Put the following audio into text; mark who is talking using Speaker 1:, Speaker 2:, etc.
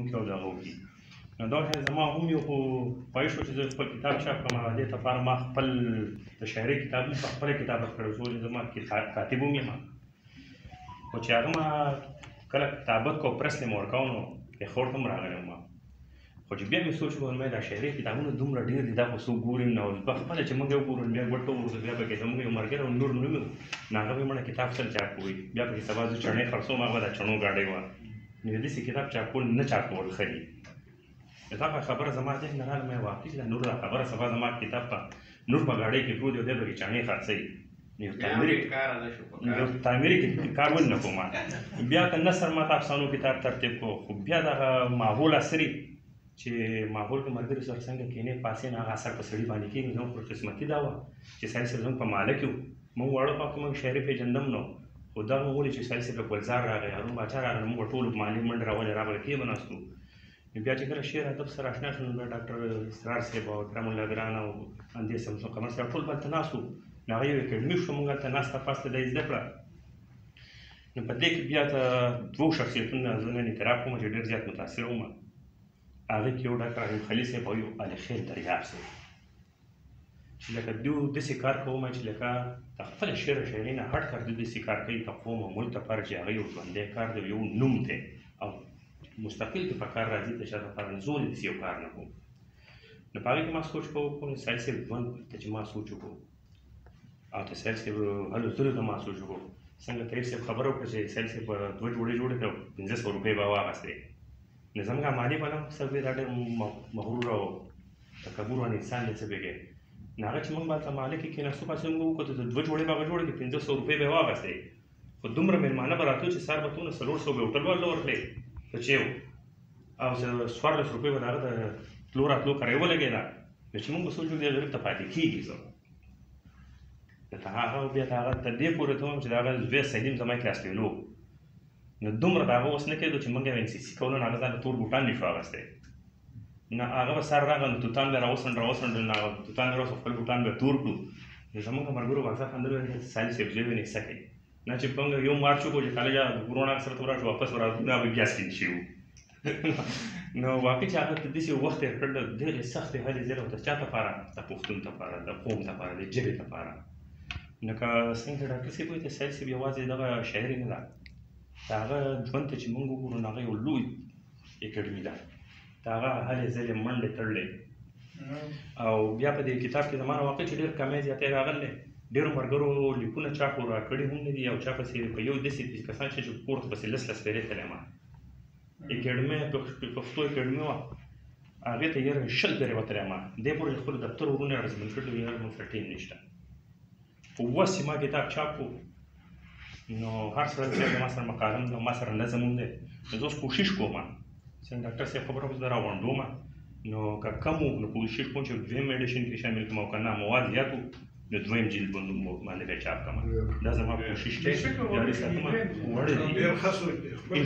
Speaker 1: وکړي او دغه وکړي. نو دا شی زما هم یو خو خواهش و چې زه خپل کتاب چاپ کړم. هغه دې لپاره ما خپل د شاعرۍ کتاب هم په خپله کتابت کړی څو چې زه ما کاتب هم یم. خو چې هغه ما کله کتابت کو پرس له مې ورکاو نو پېښور ته هم راغلی وم. خو چې بیا مې سوچ وکړ مې دا شعري کتابونه دومره ډېر دي، دا خو څوک ګوري نه، او په خپله چې موږ یې وګورو بیا ګوټ وګورو، بیا پکې زموږ یو ملګری او نور نوم و، نو هغه به مړه کتاب سره چاپ کوي، بیا پکې سبا زه چڼې خرڅوم، هغه به دا چڼو ګاډۍ وه. نو داسې کتاب چاپ کول نه چاپ کول ښه دي. دغه خبره زما ذهن ته راغله، مې واقعي چې دا نور دا خبره سبا زما کتاب په نور په ګاډۍ کې پروت دی او دی پکې چڼې خرڅوي، یو تعمیري کار ولې نه کوم. بیا که نثر ما ته افسانو کتاب ترتیب کو، خو بیا دغه ماحول اثري چې ماحول کې ملګري سره څنګه کښېنې پاسې نه هغه اثر په سړي باندې کېږي. زموږ خوشقسمتي دا وه چې ساحل صاحب زموږ په محله کې و، موږ واړه خوا کې موږ شاعري پېژندم، نو خو دغه مو ولید چې ساحل صاحب ګلزار راغی، هارون باچا راغی، نو موږ ټولو محلې منډه راولې راغله کښېناستو. نو بیا چې کله شعر ادب سره آشنا شو، نو بیا ډاکټر اسرار صاحب او اکرام الله ګران او اندې صاحب قمر صاحب ټول به هلته ناست وو. نو هغه یو اکاډمي شو، موږ هلته ناسته پاسته دا یې زده کړه. نو په دې کې بیا د دوو شخصیتونو زه نن اعتراف کوم چې ډېر زیات متاثر وم. هغه کې یو ډاکټر رحیم خلیل صاحب او یو علي خیل دریاب صاحب، چې لکه دوی داسې کار کوم چې لکه د خپل شعر او شاعرۍ نه هټ کار دوی داسې کار کوي د قوم او ملک لپاره چې هغه یو ژوندی کار دی، یو نوم دی او مستقل کې په کار راځي، د چا لپاره زه ولې داسې یو کار نه کوم. نو په هغې کې ما سوچ کوو، ساحل صاحب ژوند ته چې ما سوچ وکړو او د ساحل صاحب هلو ځلو ته ما سوچ وکړو. څنګه طیب صاحب خبره وکړه چې ساحل صاحب دوه جوړې جوړې کړې، 500 روپۍ به واخیستې. نو زموږ مالي به نه څه وي، دا ډېر مغرور او تکبر وان انسان دی، څه بېږي. نو هغه چې موږ به هلته مالي کې کېناستو، پاسې موږ وکتل دوه جوړې به هغه جوړې کړې، 500 روپۍ به یې واخیستې. خو دومره مېلمانه به راتلو چې سهار به تلو، نو 400 به هوټل والا ورکړې په چې او 14 روپۍ به د هغه د تلو راتلو کرایه ولګېده. نو چې موږ به سوچ وکړو دې غریب ته پاتې کېږي څه. نو هغه بیا ته هغه تر دې پورې ته وم چې د هغه زوی سلیم زما کلاس فیلو، نو دومره د هغه اوس نه کېدو چې موږ یو این سي سي کولو، نو هغه ځان له تور بوټان نه شو اخیستی. نو هغه به سر راغی، نو توتان به راوڅنډل، نو هغه توتان به راوڅنډل، خپل بوټان به تور کړو. نو زموږ ملګرو به اکثر خندل، ویل چې ساحل صاحب زوی وینې څه کوي. نه چې موږ یو مارچ وکړو چې کالج وروڼه سره ته ورشو، واپس ورغلو، نو به بیا سپین شوي وو. نو واقعي چې هغه ته داسې وخت تېر کړل، ډېرې سختې هلې ځلې او د چا لپاره؟ د پښتون لپاره، د قوم لپاره، د ژبې لپاره. نو که څنګه ډاکټر صاحب وایي، ساحل صاحب یوازې دغه شاعري نه ده، د هغه ژوند ته چې موږ وګورو، نو هغه یو لوی اکاډمي ده، د هغه هلې ځلې منډې تړلې. او بیا په دې کتاب کې زما واقعي چې ډېر کمی زیاتی راغلی، ډېرو ملګرو لیکونه چا خو راکړي هم نه دي، او چا پسې په یو داسې کسان چې کور ته پسې لس لس پېرې تللی ما اکاډمي پښتو اکاډمي وه، هغې ته یاره 20 پېرې وتلی ما، دې پورې چې خپل دفتر ورونه یې ارزمن کړي وو، یاره موږ سره ټیم نشته. خو وس چې ما کتاب چاپ کړو، نو هر سړی چې ما سره مقاله هم ده، ما سره نظم هم دی، نو زه اوس کوشش کوم څنګه ډاکټر صاحب خبره وکړه، زه راغونډوم، نو که کم و نو کوشش کوم چې دویم ایډیشن کې شامل کړم، او که نه مواد زیات و نو دویم جلد باندې به چاپ کړم. دا زما کوشش دی، جاري ساتم. وړ دی.
Speaker 2: ډېر ښه سوچ دی.